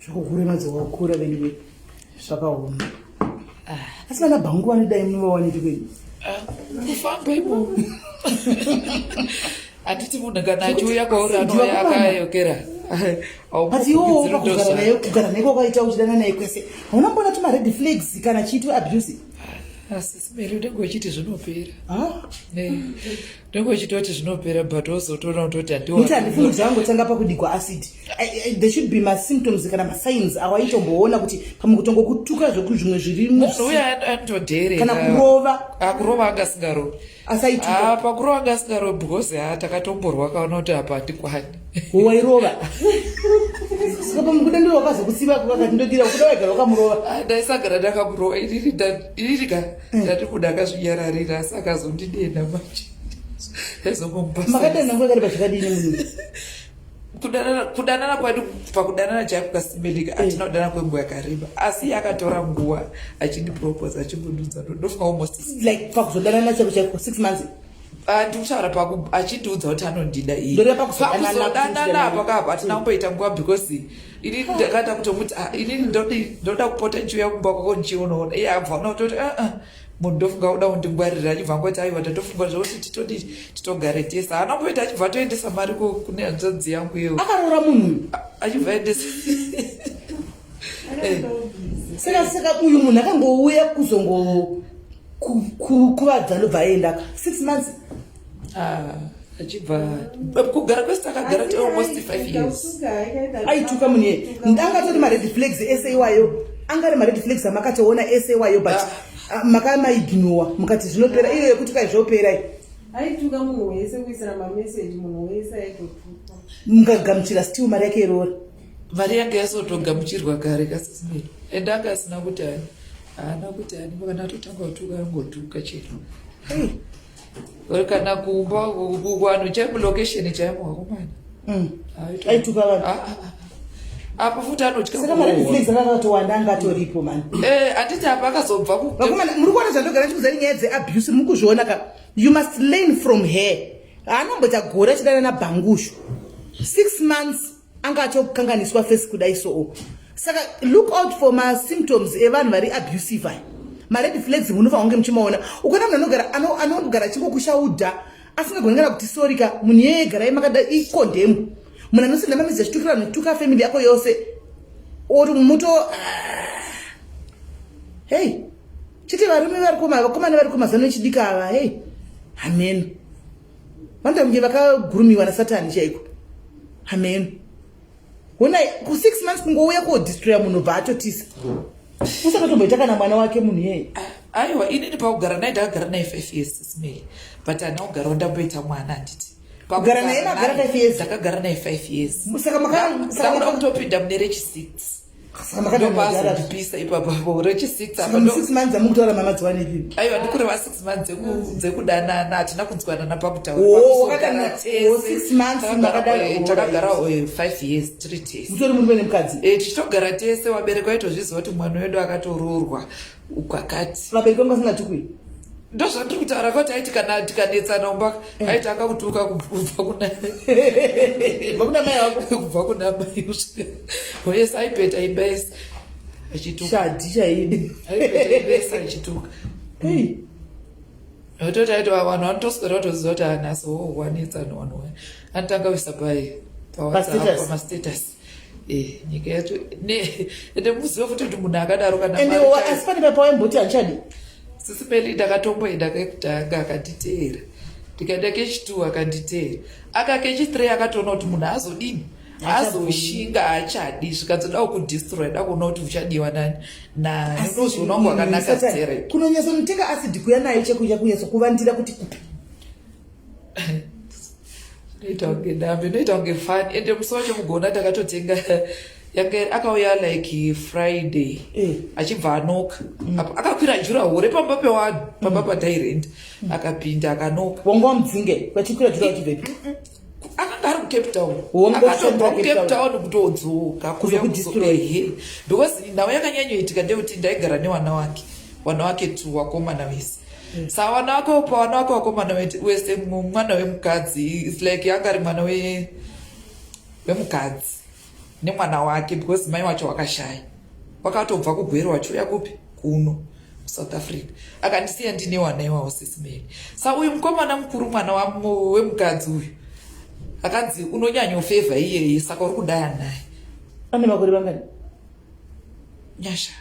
Zvekukurema dzawakura venwe zvakaoma. Ah, asi vana bhangu vanodai munovawanepi kwenyu? Ah, kufamba imomo. Handiti munhu kana achiuya kwauri anouya akayokera. But iwowo pakugara naye kugara naye kwakaita uchidana naye kwese hauna mbona tuma red flags kana chiitwa abuse? Asi Mary unenge uchiti zvinopera. Unenge uchitoti zvinopera but wozotoona kutoti handioti handifungi kuti zvangotanga pakudigwa acid. There should be masymptoms kana masigns awaitomboona kuti pamwe kutongokutuka zvekuzvimwe zviri munhu uya anotodheerera kana kurova. Kurova anga asingarovi. Asaituka. Ah, pakurova anga asingarovi because ha takatomborwa akaona kuti apa handikwani. Wairova. Saka pamukuda ndiro wakazokutsiva akati ndodira kuda waigara wakamurova. Ah, ndaisagara ndakamurova inini inini ka ndati munhu akazvinyararira asi akazondidena manje. Ndaizongomupa. Makadana nguva yakareba zvakadini munhu? Kudanana kudanana kwedu pakudanana chaiko kasimelika hatina kudanana kwenguva yakareba asi iye akatora nguva achindipropose achimbondiudza ndofunga almost Like pakuzodanana chaiko chaiko 6 months. Ah, ndikutaura paku achindiudza kuti anondida iye Ndoreva pakuzodanana, pakuzodanana apa kapa hatina kumboita nguva because inini ndakada kutomuti ah, inini ndoda kupota ndichiuya kumba kwako ndichionaona iye abva ona kutoti aa ah, munhu ndofunga uda kundingwarira achibva angoti aiwa ndatofunga zvekuti titodi titogare tese haana kumboita achibva atoendesa mari kune hanzvadzi yangu iyo akaroora munhu achibva aendesa eh. saka saka uyu munhu akangouya kuzongo kuvadza ndobva aenda 6 months ah, achibva kugara kwese takagara almost 5 years aituka munhu iye angatori mared flags ese iwayo angari mared flags amakatoona ese iwayo but ah. ah, makamaignowa mukati zvinopera iyo yekuti kai zvopera aituka munhu wese kuisira mameseji munhu wese aitotuka mukagamuchira still mari yake iroora mari yange yasotogamuchirwa kare kasismiri and anga asina kuti ani haana kuti ani kana atotanga kutuka angotuka chero or kana kumba vanhu chaimo location chaimo vakomana mm. aituka vanhu ah, ah, ah. apa futi anotya saka mared flags akatowanda anga atoripo mani eh, handiti apa akazobva vakomana muri kuona zvandogara ndikuzani nyaya dzeabuse muri kuzviona ka you must learn from her haana gore achidana nabhangushu six months anga achokanganiswa face kudai soo saka look out for masymptoms evanhu vari abusive aya mared flags munofanira kunge muchimaona ukaona munhu anogara anogara achingokushaudha asingagoni kana kuti sorry ka munhu iyeye garai makada ikondemu munhu anosenda mamezi achitukira vanhu tuka family yako yose or muto ah. hey chete varume vari kuma vakomana vari kumazano echidika ava hey hameno vanoita kunge vakagurumiwa nasatani chaiko hameno honai ku6 months kungouya kodestroya munhu bva atotisa usakatomboita kana mwana wake munhu iyeye aiwa inini pakugara naye ndakagara naye five years smely but handina kugarawo ndamboita mwana handiti kugara naye magara five years ndakagara naye five years saka makakuda kutopinda mune rechi six ndopazondipisa ipapapo rechi six six months amukutaura mama dziwanepi aiwa ndikureva six months dzekudanana hatina kunzwanana pakutauratakagara oh, eh, five years tiri tese mutori murume nemukadzi eh, tichitogara tese wabereki waitozviziva kuti mwana wedu akatoroorwa kwakati vabereki vangu vasingatukwi ndozvandiri kutaura kuti aiti kana tikanetsana umba eh. aiti akakutuka kubva kuna kubva kuna mai vako kubva kuna mai kusvika wese aipeta imba yese achituka shadi chaidi aipeta imba yese achituka ototi aiti vanhu vanotoswera vatoziva kuti anhasi oh, wanetsana vanhu anotanga kuisa pai pawhatsapp pamastatus Eh, nyika yacho ende muzive futi kuti munhu akadaro kana ende asi pane pawaimboti handichadi sisi meli ndakatomboenda kekutanga akanditeera ndikaenda kechitu akanditeera aka kechithree akatoona kuti munhu azodini azoshinga haachadi zvikanzodawo kudestroy da kuona kuti uchadiwa nani nani unozoona kunge wakanaka sere kunonyatsonotenga acid kuya nayo chekudya kunyatsokuvandira kuti kupi inoita kunge dambe inoita kunge fani ende musi wacho mugona takatotenga yange akauya like friday eh. achibva anoka mm. akakwira jura hore pamba pewanhu pamba mm. patairenda mm. akapinda akanoka wanga wamudzinge vachikwira jura vachibvepi akanga ari muCape Town. Wongo Akatobva kuCape kuCape Town. Town kutodzoka kuuya Kuzokudestroy. Ehe, because nhau yakanyanyoitika ndeyekuti ndaigara newana wake, wana wake tu wakomana wese. Saka wana wake, pawana wake wakomana wese, mwana wemukadzi, its like yanga ari mwana wemukadzi nemwana wake, because mai wacho wakashaya, wakatobva kuGweru wachiuya kupi, kuno kuSouth Africa, akandisiya ndine wana iwawo, Sis Melly. Sa uyu mukomana mukuru, mwana wemukadzi uyu, akanzi unonyanyofevha iyeye, saka uri kudaya naye. Ane makore mangani? Nyasha,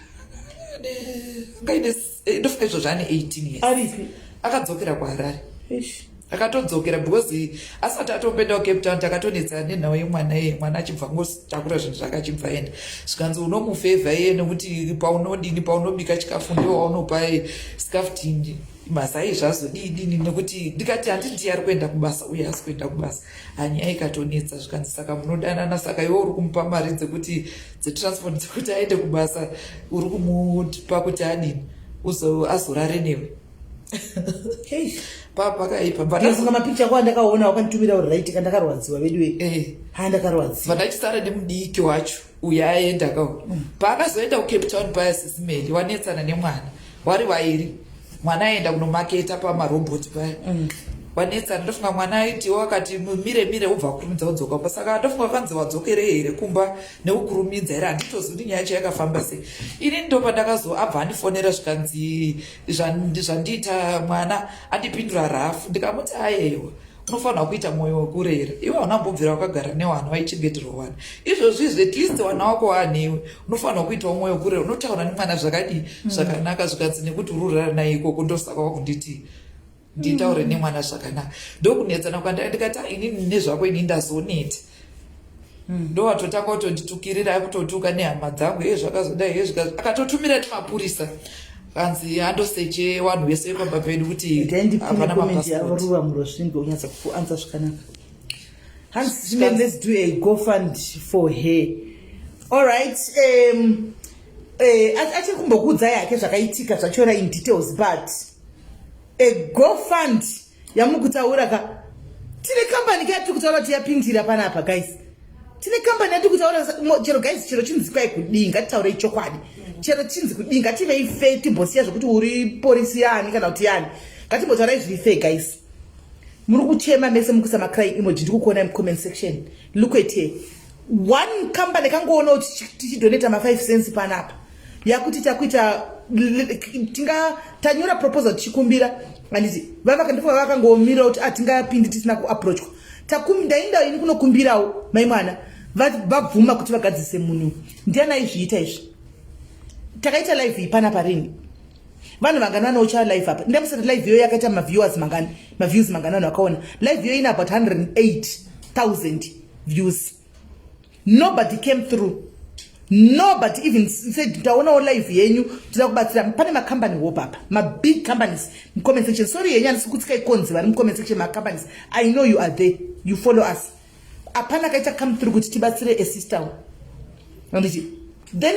angaine, ndofunga izvozvo ane 18 years. Aripi? Akadzokera kuHarare. Eish. Akatodzokera because asati atomboenda kuCape Town takatonetsana nenhau yemwana iye. Mwana achibva ngotakura zvinhu zvake achibva enda, zvikanzi unomufevha iye nekuti paunodini, paunobika chikafu ndiwo waunopa scaftini, mazai, zvazodii dini, nekuti ndikati handiti ari kuenda kubasa uye asi kuenda kubasa hanyaya ikatonetsa. Zvikanzi saka munodanana, saka iwe uri kumupa mari dzekuti dzetransport dzekuti aende kubasa, uri kumupa kuti adini, azorare newe. Hey. Pakaipa. Ndinofunga mapicha ako andakaona wakanditumira uri right, kandakarwadziwa vedu. Eh. Ha, ndakarwadziwa. Vandachisara nemudiki wacho uyo aenda kawo. Paakazoenda kuCape Town paya, Sis Melly, wanetsana nemwana wari vairi. Mwana aenda kunomaketa pamarobhoti paya, wanetsana. Ndofunga mwana aitiwo akati mire mire, ubva akurumidza kudzoka kumba. Saka ndofunga kanzi wadzokere here kumba nekukurumidza here, handitozivi kuti nyaya yacho yakafamba sei. Ini ndo pandakazo abva andifonera, zvikanzi zvandiita mwana andipindura rafu. Ndikamuti ayewa, unofanira kuita mwoyo wekurera, iwe hauna mbobvira wakagara newana waichengeterwa wana. Izvozvi izvi at least wana wako waanewe, unofanira kuitawo mwoyo wekurera, unotaura nemwana zvakadii, zvakanaka. Zvikanzi nekuti uri urara naye ikoko, ndosaka wakunditi nditaure nemwana zvakanaka. Ndokunetsana kwandai, ndikati, "Ah, inini nezvako ini ndazoneta." Ndovatotanga kutonditukirira, kutotuka nehama dzangu, iye zvakazodai, iye akatotumira nemapurisa, kanzi andoseche vanhu vese vepamba pedu kuti Ndipine hapana comment mapasipoti. Yavaruva Murosvingwe unyatsa kuanza zvakanaka. Hanzi, "Shimon, let's do a GoFund for her." All right, achiri kumbokuudzai hake zvakaitika zvachora in details, but a GoFund yamukutaura ka, tine kambani ka yatiri kutaura kuti yapindira panapa. Guys, tine kambani yatiri kutaura chero, guys, chero chinzi kwai kudii, ngatitaurei chokwadi. Chero chinzi kudii, ngativei fair, timbosiya zvokuti uri porisi yani kana kuti yani, ngatimbotaurai zviri fair. Guys, muri kuchema mese, mukuisa macry emoji, ndiri kukuonai mucomment section. Look at her. One company kangoona kuti tichidonata ma5 cents panapa, yakuti takuita tinga tanyora proposal tichikumbira, handiti? Vavakandifunga vakangomira kuti atingapindi tisina kuapproachwa. Ndaenda ini kunokumbirawo mai mwana, vabvuma kuti vagadzise munhu. Ndiani aizviita izvi? Takaita live iyi panapa rini? Vanhu vangani vanocha live apa? Ndamusati live iyoyo yakaita maviewers mangani, maviews mangani? Vanhu vakaona live iyoyo ine about 108,000 views. Nobody came through, nobody even said, "Taonawo live yenyu, toda kubatsira." Pane makambani hope apa, mabig companies mucomment section. Sorry yenyu, handisi kutsikai konzi vari mucomment section macompanies. I know you are there, you follow us. Hapana kaita come through kuti tibatsire asister. Anditi then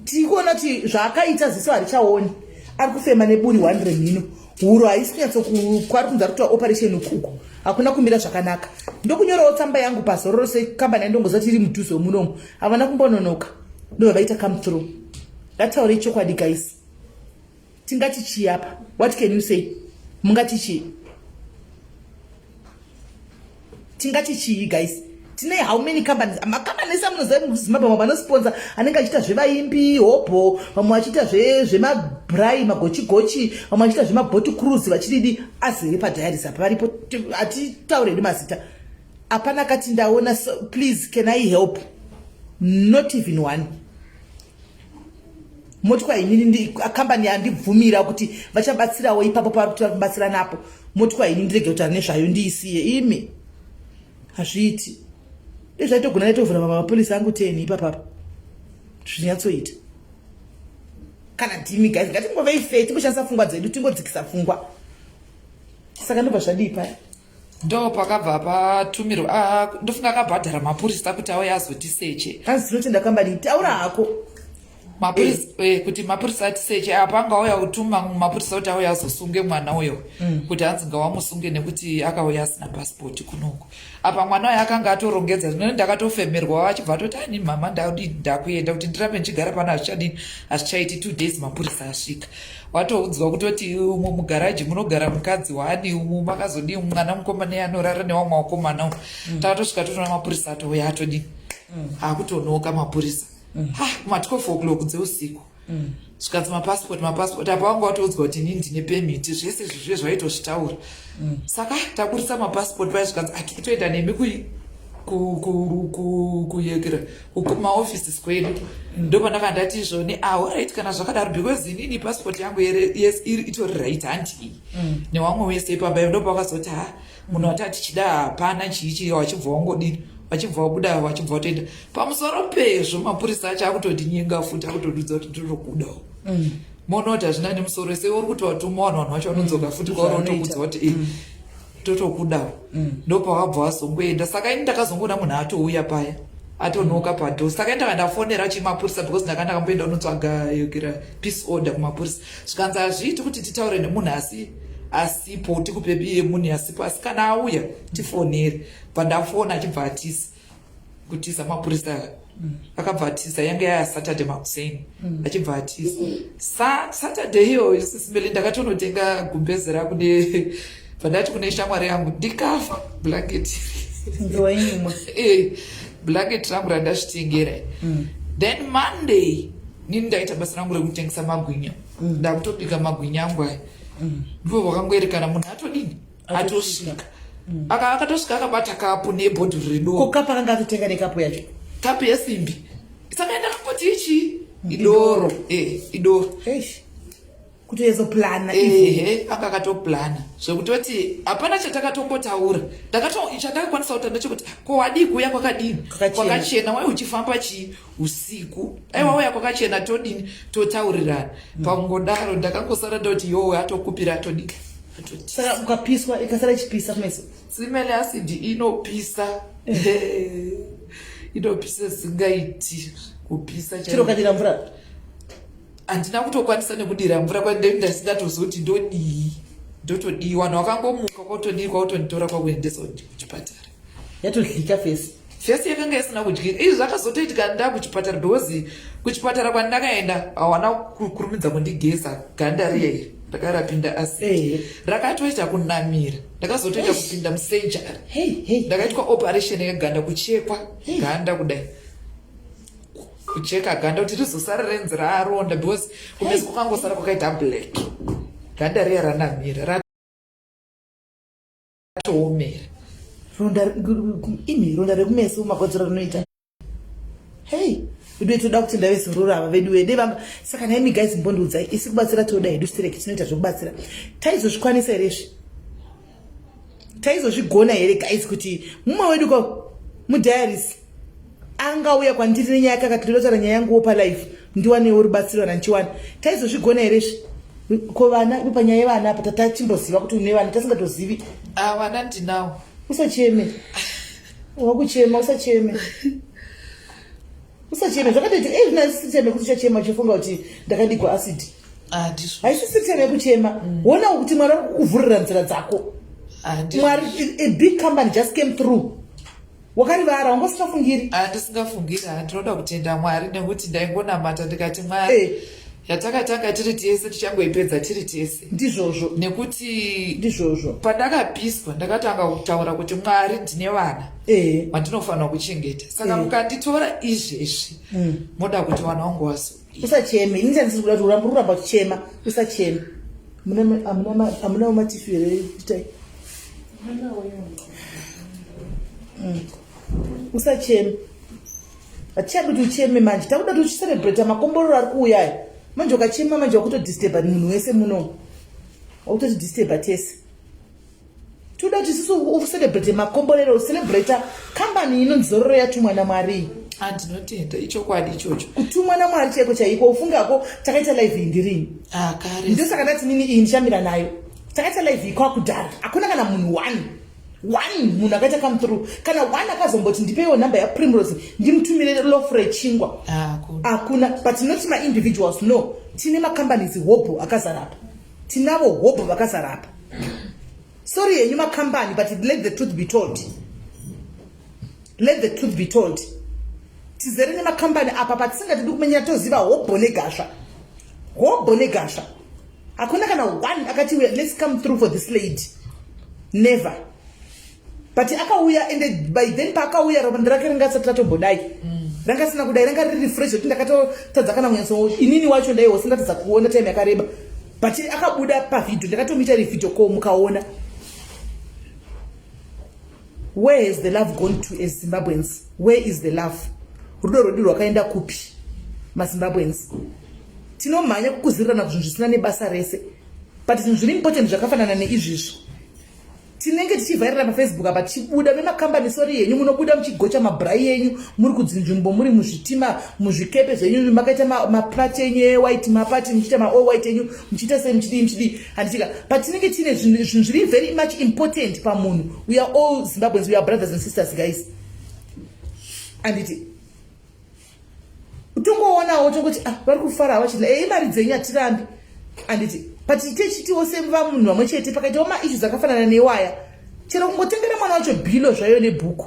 tiri kuona kuti zvaakaita, ziso harichaoni, ari kufema neburi 100 mhino, huro haisi kunyatsokwari kunzi ari kuita operation ukuku, hakuna kumira zvakanaka. Ndokunyorawo tsamba yangu pazororo sekambani yandongoziva kuti iri mudhuze munomu. Havana kumbononoka, ndobva vaita come through. Ngataurei chokwadi, guys, tingati chii apa? What can you say? Mungati chii? Tingati chii, guys? Tine how many companies? Makambani ese amunoziva muZimbabwe, vamwe vanosponsor anenge achiita zvevaimbi hobho, vamwe vachiita zvemabrai, magochigochi, vamwe vachiita zvemabhoti cruise, vachididi, azere padiaries apa, varipo. Hatitauredi mazita. Hapana kati ndaona, so, please, can I help? Not even one. Moti kwainini kambani yandibvumira kuti vachabatsirawo ipapo pavari kuti vari kubatsira napo, moti kwaini ndirege kutaura nezvayo, ndiisiye imi? Hazviiti. Dezvaitogona naitovhura mapurisa angu 10 ipapapa, zvinyatsoita. Kana ndimi, guys, ngatingovei fair, timboshandisa pfungwa dzedu, tingodzikisa pfungwa. Saka ndobva zvadii paya? Ndo pakabva patumirwa, ndofunga akabhadhara mapurisa kuti auye azotiseche. Hanzi tinotenda kambani. Taura hako. Mapurisa eh, kuti mapurisa atiseche apa anga auya kutuma mapurisa kuti auya azosunge mwana uyo kuti hanzi ngawamusunge nekuti akauya asina pasipoti kunoku. Apa mwana uyo akanga atorongedza zvino ndakatofemerwa achibva atoti ani mama ndadini ndakuenda kuti ndirambe ndichigara pano hazvichadini hazvichaiti 2 days mapurisa asvika. Watoudzwa kutoti umu mugaraji munogara mukadzi waani umu makazodii mwana mukomana anorara newamwe wakomana umu. Takatosvika totoona mapurisa atouya atodini akutonoka mapurisa. Ha, kuma 12 o'clock dzeusiku. Zvikanzi mapasipoti mapasipoti apa wanga watoudzwa kuti inini ndine permit zvese izvi zve zvaitozvitaura. Saka taburitsa mapasipoti paya zvikanzi ati kutoenda nemi kuyekera kumaoffices kwedu. Ndopandaka ndati izvoni ah alright kana zvakadaro because inini pasipoti yangu yes iri itori right handii. Newamwe wese ipapa ndopakazoti ha munhu wati tichida hapana chii chii wachibva wangodini wachibva wabuda wachibva watoenda pamusoro pezvo mapurisa acho akutotinyenga futi akutodudza kuti ndinokudawo. Moona kuti hazvina nemusoro wese uri kuti watuma vanhu vanhu vacho vanodzoka futi kwauri wotokudza kuti totokudawo. Ndopawabva wazongoenda. Saka ini ndakazongoona munhu atouya paya atonoka padhoo. Saka ini ndanga ndafonera chimapurisa because ndanga ndakamboenda unotsvaga yokera peace order kumapurisa. Zvikanzi hazviiti kuti titaure nemunhu asi asipo tikupe biye munhu asipo asi kana auya tifonere. Bva ndafona achibva atisa kutiza mapurisa akabva atiza yange yaya Saturday makuseni achibva atiza. Saturday iyoyo sisimele ndakatonotenga gumbeze rangu ne pandati kune shamwari yangu ndikafa blanket. Ndowaimwa. Blanket rangu randazvitengera. Then Monday nini ndaita basa rangu rekutengesa magwinya. Ndakutobika magwinya angu aya. Ndipo vakangoerekana munhu atodini atosvika. Akatosvika akabata kapu nebhodhoro redoro. Ko kapu akanga atotenga nekapu yacho? Kapu yesimbi. Saka ndakangoti ichi idoro. Idoro. Eish. Kutoezoplana. Ehe, anga akatoplana zvekutoti hapana chatakatombotaura. Chandakakwanisa kutaura ndechekuti ko wadii kuuya kwakadini kwakachena wai uchifamba chii usiku aiwa wauya kwakachena todini totaurirana. Pakungodaro ndakangosara ndoti yowe atokupira atodini. Saka ukapiswa ikasara ichipisa kumeso. Simele acid inopisa. Inopisa zingaiti kupisa. Chiro kadira mvura. Handina kutokwanisa nekudira mvura kwandasingatozivi kuti ndodii. Ndotodii vanhu vakangomuka kwatodii kwakutonditora kwakuendesa kuchipatara. Yatodyika fesi. Fesi yakanga isina kudyika. Izvi zvakazotoitika ndakuchipatara because kuchipatara kwandakaenda hawana kukurumidza kundigeza ganda riya iri rakarapinda acid. Rakatoita kunamira. Ndakazotoita kupinda musurgery. Ndakaitwa operation yeganda kuchekwa ganda kudai. Kucheka ganda kuti rizosara renzi raronda because kumeso kwakangosara kwakaita black. Ganda riya ranamira ratoomera. Ronda imi ronda rekumeso makodzero rinoita. Hey, vedu toda kuti ndave zororo ava vedu wede vanga saka naimi guys mbondiudzai isi kubatsira toda hedu stereki tinoita zvekubatsira. Taizozvikwanisa here izvi? Taizozvigona here guys kuti mumwe wedu ko mudiaries angauya kwandiri nenyaya yake akati ndoda kutaura nyaya yanguwo palife ndiwanewo rubatsiro kana ndichiwana. Taizozvigona here izvi? Ko vana ipo panyaya yevana apa tatachimboziva kuti une vana tasingatozivi. Ah, vana ndinawo. Usacheme. Wakuchema usacheme. Usacheme zvakatoita zvino haisisi kuti uchachema uchifunga kuti ndakadigwa acid. Handizvo. Haisisi time yekuchema. Wona kuti Mwari ari kukuvhurira nzira dzako. Handizvo. Mwari a big company just came through. Wakarivara wanga usingafungiri. Handisingafungiri, ndinoda kutenda Mwari nekuti ndaingonamata ndikati Mwari yatakatanga tiri tese tichangoipedza tiri tese. Ndizvozvo. Nekuti ndizvozvo. Pandakapiswa ndakatanga kutaura kuti Mwari ndine vana vandinofanira kuchengeta. Saka mukanditora izvezvi moda kuti vana vangu vazodii? Usacheme. Ini chandisiri kuda kuti uramba uchichema. Usacheme. Hamuna matishu here itai? Usacheme. Hatichadi kuti ucheme manje. Takuda kuti uchicelebrate makomborero ari kuuya aya. Manje ukachema manje wakutodisturba munhu wese muno. Wakutotidisturba tese. Toda kuti isusu ucelebrate makomborero, ucelebrate company inonzi Zororo yatumwa naMwari. Andinotenda ichokwadi ichocho. Kutumwa naMwari chaiko chaiko ufungako takaita live iyi ndirini. Kare. Ndosaka ndati nini iyi ndichamira nayo. Takaita live iyi kwakudhara. Hakuna kana munhu one. One munhu akaita come through, kana one akazomboti, "Ndipeiwo nhamba yaPrimrose ndimutumire loaf rechingwa." Hakuna. But not maindividuals, no. Tine macompanies hobho akazara apa, tinavo hobho vakazara apa. Sorry henyu makambani, but let the truth be told, let the truth be told. Tizere nemakambani apa patisingatidi kumenya. Toziva hobho negasva, hobho negasva. Hakuna kana one akati, "Let's come through for this lady." Never. But akauya, ende by then paakauya ropa rake ringa sati ratombodai. Ranga sina kudai, ranga riri fresh, kuti ndakatotadza kana kunyatso, inini wacho ndaiwo sindatadza kuona time yakareba. But akabuda pavhidhio, ndakatomuita revideo call mukaona. Where has the love gone to as Zimbabweans? Where is the love? Rudo rwedu rwakaenda kupi, maZimbabweans? Tinomhanya kukuzirirana kuzvinhu zvisina nebasa rese, but zvinhu zviri important zvakafanana neizvizvi tinenge tichivhairira paFacebook apa, tichibuda vemakambani. Sorry henyu, munobuda muchigocha mabhurai yenyu, muri kudzinzvimbo, muri muzvitima, muzvikepe zvenyu, makaita mapati enyu ewhite, mapati muchiita maall white enyu, muchiita sei, muchidii, muchidii, handitika? But tinenge tiine zvinhu zviri very much important pamunhu. We are all Zimbabweans, we are brothers and sisters, guys, handiti? Tongoonawo tongoti, "Ah, vari kufara havachidla." Ei, mari dzenyu hatirambi, handiti? But techitiwo sevamunhu vamwe chete, pakaitawo maissues akafanana newaya, chero kungotengera mwana wacho bhilo zvayo nebhuku,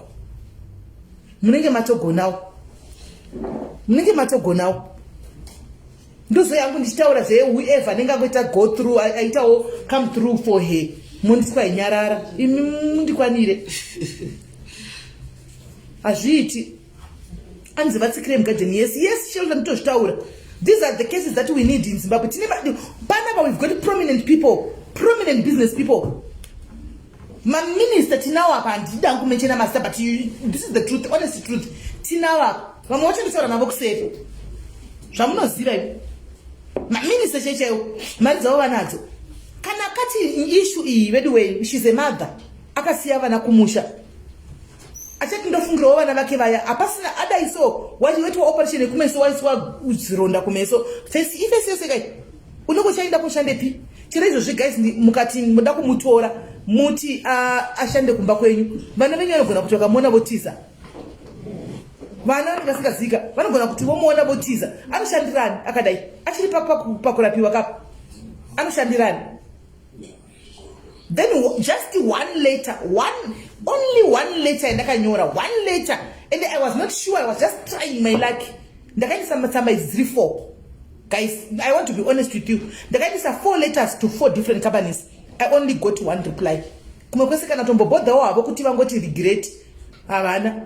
munenge matogonawo, munenge matogonawo. Ndozo yangu ndichitaura zvewhoever anenge angoita go through, aitawo come through for her. Mondiswa inyarara imi, mundikwanire, hazviiti. Anzi vatsikire mugadheni. Yes, chero nditozvitaura. These are the cases that we need in Zimbabwe. Tine panapa, we've got prominent people, prominent business people, maminista tinawo apa. Handida kumenshena mazita, but this is the truth, honest truth. Tinawo apa, vamwe vacho nditaura navo kuseri, zvamunoziva imi. Maminista chai chaiwo, mari dzavo vanadzo. Kana akati issue iyi vedu wei, she's a mother, akasiya vana kumusha, achati ndofungirawo vana vake vaya. Hapasina adai so waitwa operation yekumeso, waiswa zironda kumeso, face iface yose kai, unenge uchaenda kushandepi? Chero izvozvi, guys, mukati muda kumutora muti ashande kumba kwenyu, vana venyu vanogona kuti vakamuona votiza. Vana vanenge vasingazika vanogona kuti vomuona votiza. Anoshandirani akadai, achiri pakurapiwa kapa? Anoshandirani? Then just one letter, one, only one letter yandakanyora, one letter, and I was not sure, I was just trying my luck. Ndakaendesa matsamba idzi dziri four. Guys, I want to be honest with you. Ndakaendesa four letters to four different companies. I only got one reply. Kumwe kwese kana tombobhodhawo havo kuti vangoti regret, havana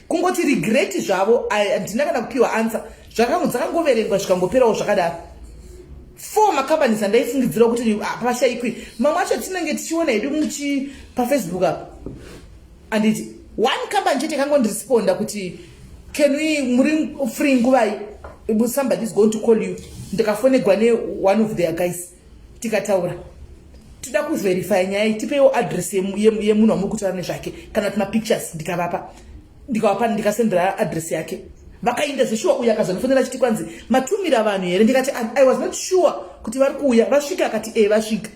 kungoti regret zvavo. Handina kana kupiwa answer. Dzakangoverengwa zvikangoperawo zvakadaro. Four macompanies andaifungidzira kuti pashayikwi. Mamwe acho tinenge tichiona hedu muchi paFacebook apa, handiti? One company chete kangondiresponda kuti, "Can we, muri free nguvai? Somebody is going to call you." Ndikafonegwa neone of their guys, tikataura, "Toda kuverify nyaya, tipeiwo address yemunhu wamuri kutaura nezvake kana kuti mapictures." Ndikavapa, ndikasendera address yake, vakaenda zveshuwa. Uyo akazondifonera achiti, "Kwanzi matumira vanhu here?" Ndikati, "I was not sure kuti vari kuuya." Vasvika? Akati, "E, vasvika."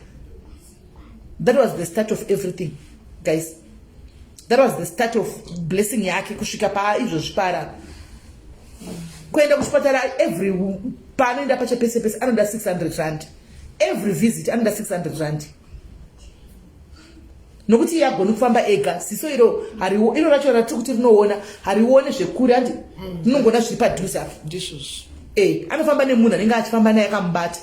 That was the start of everything, guys. That was the start of blessing yake kusvika paizvozvi para kuenda kuchipatara. Every paanoenda pacho pese pese anoda 600 rand. Every visit anoda 600 rand, nokuti iye agoni kufamba ega. Ziso iro hariwo, iro racho ratiri kuti rinoona harione zvekure, handi? Rinongoona zviri padhuze apa. Ndizvozvo. E, anofamba nemunhu anenge achifamba naye akamubata.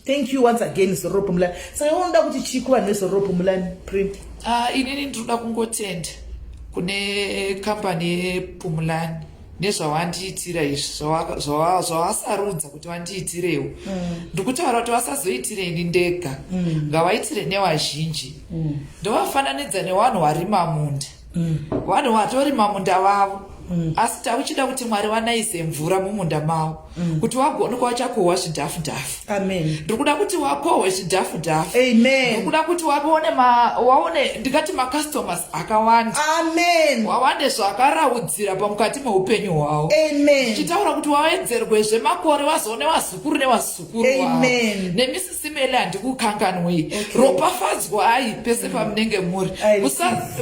Thank you once again, Zororo Phumulani. Saka unoda kuti chii kuvanhu veZororo Phumulani, Prim? Ah, inini ndinoda kungotenda kune kambani yePumulani nezvawandiitira izvi, zvawasarudza kuti wandiitirewo. Ndikutaura kuti vasazoitire ini ndega, ngavaitire nevazhinji. Ndovafananidza nevanhu varima munda, vanhu vatorima munda vavo. Asi takuchida kuti Mwari vanaise mvura mumunda mavo kuti wagone kwachakohwa zvidhafu dhafu. Amen. Ndiri kuda kuti wakohwe zvidhafu dhafu. Amen. Ndiri kuda kuti waone waone ndingati macustomers akawanda. Amen. Wawande zvakaraudzira pamukati meupenyu hwavo. Amen. Ndichitaura kuti wawedzerwe zvemakore, wazoone vazukuru nevazukuru wavo. Amen. Nemi, Sisi Mele, handikukanganwei. Ropafadzwai pese pamunenge muri. I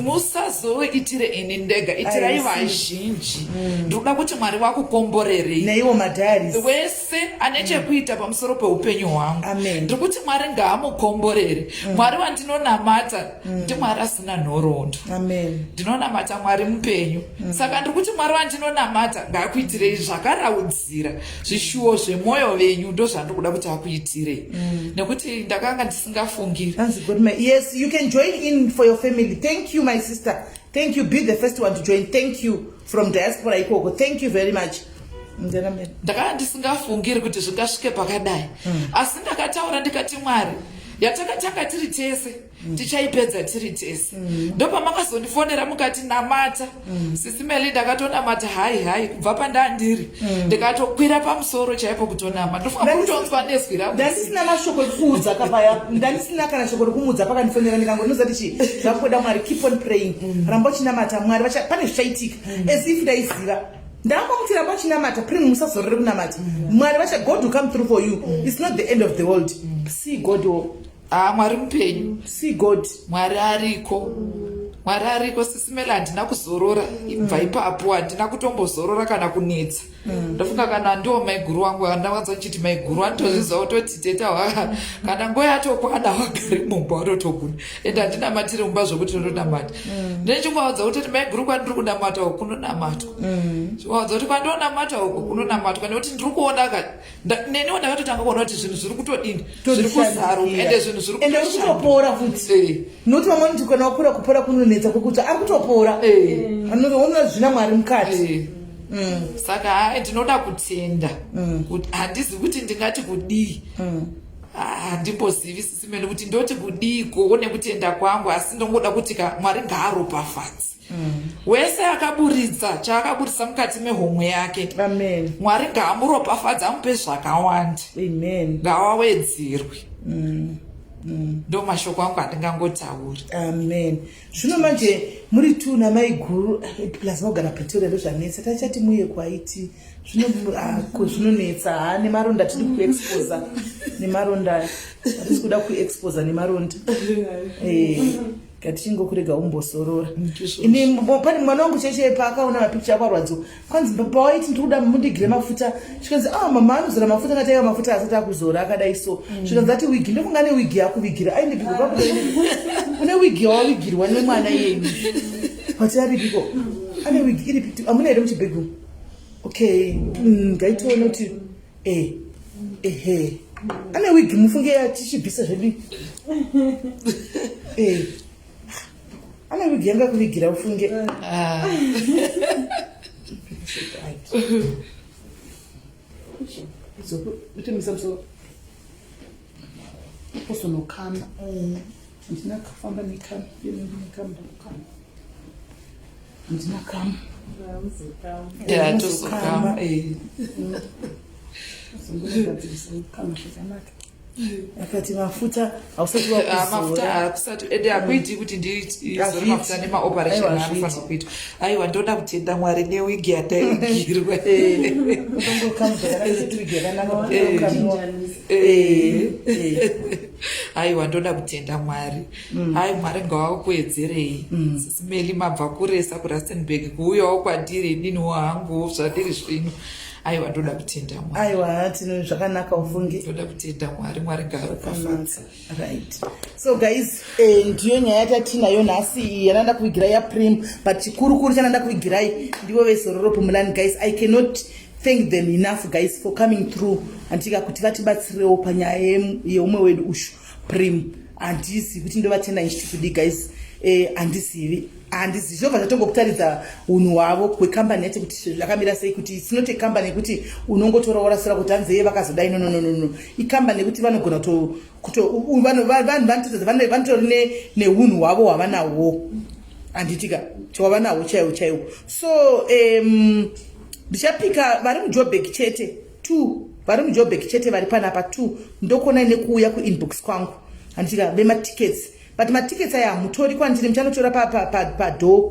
Musazoitire ini ndega, itirai receive. Vazhinji. Ndiri kuda kuti Mwari vakukomborerei. Neiwo madiaries. Wese ane chekuita pamusoro peupenyu hwangu, Amen. ndiri kuti Mwari ngaamukomborere. Mwari wandinonamata ndiMwari asina nhoroondo. Amen. Ndinonamata Mwari mupenyu. Saka ndiri kuti Mwari wandinonamata ngaakuitirei zvakaraudzira zvishuwo zvemwoyo venyu. Ndo zvandiri kuda kuti akuitirei, nekuti ndakanga ndisingafungiri. That's good, my. Yes, you can join in for your family. Thank you, my sister. Thank you. Be the first one to join. Thank you from diaspora ikoko. Thank you very much. Ndena. Ndakanga ndisingafungiri kuti zvingasvike pakadai, asi ndakataura ndikati, Mwari, yatakatanga tiri tese tichaipedza tiri tese. Ndopamakazondifonera mukati, "Namata, Sisi Meli." Ndakatonamata, hai hai, kubva pandandiri ndikatokwira pamusoro chaipo kutonama. Ndofunga kutonzwa nezwi rangu. Ndandisina mashoko ekuudza kapaya, ndandisina kana shoko rekumuudza. Pakandifonera ndikango, "Ndinozati chi zvakuda Mwari, keep on praying, ramba uchinamata, Mwari pane zvichaitika." As if ndaiziva. Ndakangomuti, "Ramba uchinamata, Prim, musazorore kunamata. Mwari vacha, God will come through for you. It's not the end of the world." See God, oh. Ah, Mwari mupenyu. See God. Mwari ariko, Mwari ariko. Sisi Mele, handina kuzorora ibva ipapo, handina kutombozorora kana kunetsa. Ndofunga kana ndiwo maiguru wangu andawanza ndichiti maiguru anotozviziva kutoti teta kana nguva yatokwana wagari mumba watotobuda. Ende handinamatiri mumba zvokuti ndonamata. Ndinechingovaudza kutoti, "Maiguru, kwandiri kunamata uku kunonamatwa." Chikovaudza kuti kwandonamata uku kunonamatwa, nekuti ndiri kuona neniwo ndakatotanga kuona kuti zvinhu zviri kutodini, zviri kuzaruka, ende zvinhu zviri Ende uri kutopora futi. Nokuti vamwe vanoti kana wakura kupora kunonetsa, kwekuti ari kutopora. Anoona zvina Mwari mukati. Saka hai, ndinoda kutenda kuti handizivi kuti ndingati kudii. Ah, handimbozivi, Sisi Mele, kuti ndoti kudiiko nekutenda kwangu, asi ndongoda kuti ka Mwari ngaaropafadze wese akaburitsa chaakaburitsa mukati mehomwe yake. Amen. Mwari ngaamuropafadze, amupe zvakawanda. Amen. Ngawawedzerwe. Ndo mashoko angu handingangotauri. Amen. Zvino manje muri two namaiguru, plus vagara Pretoria, ndozvanetsa. Tachati muye kwaiti zvino, ah, zvinonetsa ha nemaronda. Tiri kuexposa nemaronda, hatisi kuda kuexposa nemaronda. Ngatichingokurega umbosorora. Ini pane mwana wangu cheche, paakaona mapikicha ako arwadziwa, kwanzi pawaiti, "Ndiri kuda mundigire mafuta," zvikanzi, "Ah, mama anozora mafuta." Akati, "Aiwa, mafuta asati akuzora akadai." So zvikanzi, ati wigi, ndokunga ane wigi yakuvigira. Aindipiko pakuda une wigi yawavigirwa nemwana iyeyu? But aripiko? Ane wigi iripi? Hamuna here muchibhegi umu? Okay, ngaitione kuti ehe, ane wigi, mufunge tichibvisa zvedu. Ane wigi yanga kuvigira, ufunge. Ah. Utomisa musoro, uzonokama. Handina kufamba nekamu, ndine kamu, ndakukama, handina kamu. Yeah, tozokama. Uzongogadzirisa kukama zvakanaka. Akati mafuta hausati Ah, mafuta wakuzora. Hakusati, ende hakuiti kuti ndizore Hazviiti. mafuta nemaoperation Aiwa, anofanirwa hazviiti. kuitwa. Aiwa, ndoda kutenda Mwari newigi yandaigirwa. Utongokama zvakanaka, wigi yakanaka. Ukamiwa. Aiwa, ndoda kutenda Mwari. Ai, Mwari ngavakuwedzerei. Sisi Meli, mabva kuresa kuRustenburg kuuyawo kwandiri, ininiwo hangu zvandiri zvino. Aiwa, ndoda kutenda Mwari. Aiwa, tino zvakanaka, ufunge. Ndoda kutenda Mwari, Mwari ngaaropafadze. Right, so guys, ndiyo nyaya yatatinayo nhasi iyi yandanda kuvigirai yaPrim, but chikurukuru chandanda kuvigirai ndivo veZororo Pumulani. Guys, I cannot thank them enough, guys, for coming through andika kuti vatibatsirewo panyaya yeumwe wedu ushu Prim. Handizivi kuti ndovatenda nchiti kudi, guys. Handizivi, handizivi. Zvobva zvatongokutaridza unhu hwavo hwekambani yacho kuti zvakamira sei, kuti it's not a company yekuti unongotora worasira kuti hanzeye vakazodai. No, no, no, no, no. Ikambani yekuti vanogona kuto vanhu vanotoridza vanotori neunhu hwavo hwavanahwo. Handitika twava nahwo chaiwo chaiwo. So ndichapika vari muJobek chete, two vari muJobek chete vari panapa, two ndokuonai nekuuya kuinbox kwangu, handitika, vematickets. But matickets aya hamutori kwandiri, muchanotora padoor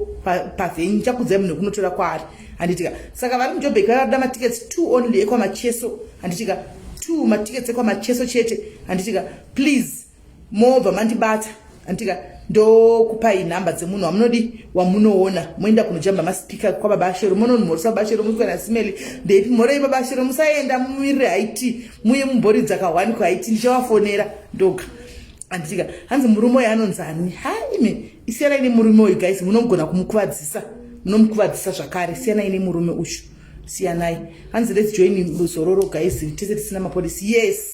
pavenue. Ndichakudzai munhu wekunotora kwaari, handitika. Saka vari muJobek vava matickets two only ekwaMacheso, handitika, two matickets ekwaMacheso chete, handitika. Please mobva mandibata, handitika, ndokupai nhamba dzemunhu wamunodi wamunoona, moenda kunojamba maspeaker kwababa Shero, munonomhoresa Baba Shero, muri simeli ndeipi mhorei Baba Shero. Musaenda, mumirire haiti muye mumboridza kahwani kuhaiti, ndichavafonera ndoga, handitika. Hanzi murume uyu anonzani? Ha, imi isiyanai nemurume uyu guys, munogona kumukuvadzisa, munomukuvadzisa zvakare. Siyanai nemurume uyu, siyanai. Hanzi let's join zororo guys, tese tisina mapolisi. Yes.